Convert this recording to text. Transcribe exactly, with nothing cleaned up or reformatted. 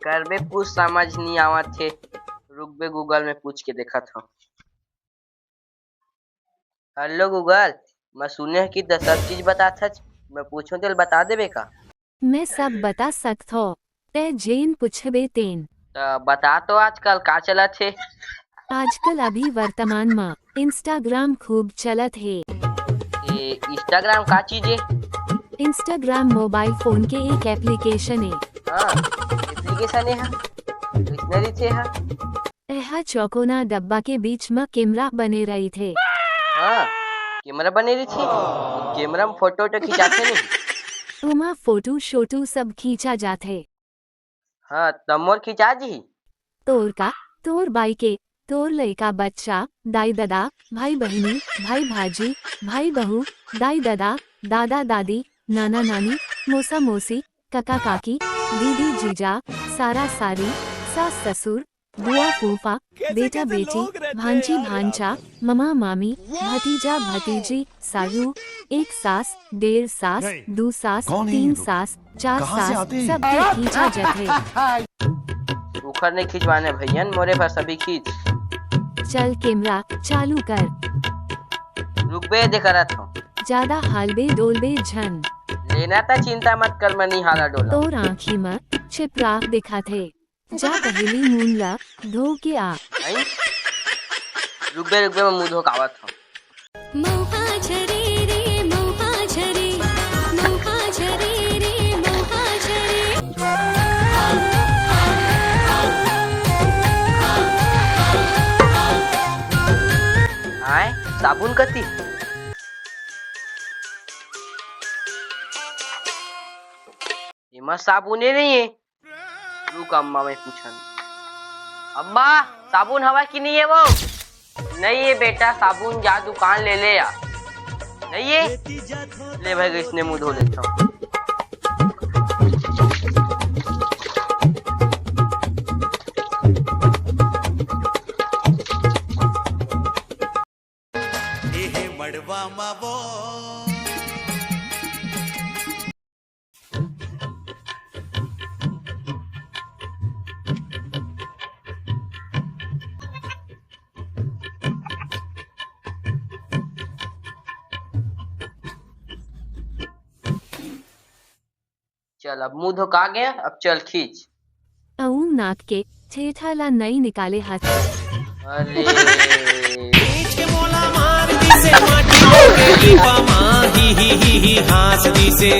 करबे, कुछ समझ नहीं आवत हे। रुकबे, Google में पूछ के देखत हव। Hello Google, मैं सुने हँव कि त सब चीज बतात हच, मैं पूछहूँ तेला बता देबे का? मैं सब बता सकत हव, तैं जेन पूछबे तेन। त बता तो, आजकल का चलत हे? आजकल अभी वर्तमान म Instagram खूब चलत हे। ए, Instagram का चीज हे? Instagram mobile phone के एक application हे। हाँ, application हे, हाँ। कइसने रहिथे, हाँ? एहा चौकोना डब्बा के बीच म camera बने रहिथे। हाँ, camera बने रहिथे। Camera म photo वोटो खिंचाथे नहीं? ओमा photo शोटो सब खींचा जाथे। हाँ, त मोर खिंचा जही। तोर का, तोर बाई के, तोर लइका बच्चा, दाई ददा, भाई बहिनी, भाई भाजी, भाई बहू, दाई ददा, दादा दादी, नाना नानी, मोसा मोसी, कका काकी, दीदी जीजा, सारा सारी, सास ससुर, बुआ फूफा, बेटा बेटी, भांजी भांचा, ममा मामी, भतीजा भतीजी, सारू, एक सास, डेढ़ सास, दू सास, तीन सास, चार सास, सब के खींचा जाथे। उखर नहीं खिंचवाने भैया, मोरे पास अभी खींच। चल camera चालू कर। रुकबे, दे करत हँव। जादा हालबे डोलबे झन। लेना त चिंता मत कर, मैं नहीं हाला डोला। तोर आँखी म छिपरा दिखाथे। जा पहिली मुंह ला धो के आ। नहीं? रुकबे, रुकबे, मैं मुंह धो के आवत हँव। मउहा झरे रे, मउहा झरे, मउहा झरे रे, मउहा झरे। आय, साबुन कति? एमा साबुने नहीं हे। रुक अम्मा, मैं पूछन। अम्मा, साबुन हवय कि नहीं हे वो? नहीं हे बेटा, साबुन जा दुकान ले ले आ। नहीं हे? ले भाई, इसने मुंह धो लेता हूँ। एहे मड़वा मा वो। चल, अब मुंह धो के आ गया, अब चल खींच। अऊ नाक के ठेठा ला नई निकाले हस। अरे। खींच के मोला मार दिसे, माटी के लीपा मा ही ही ही ही हाँस दिसे।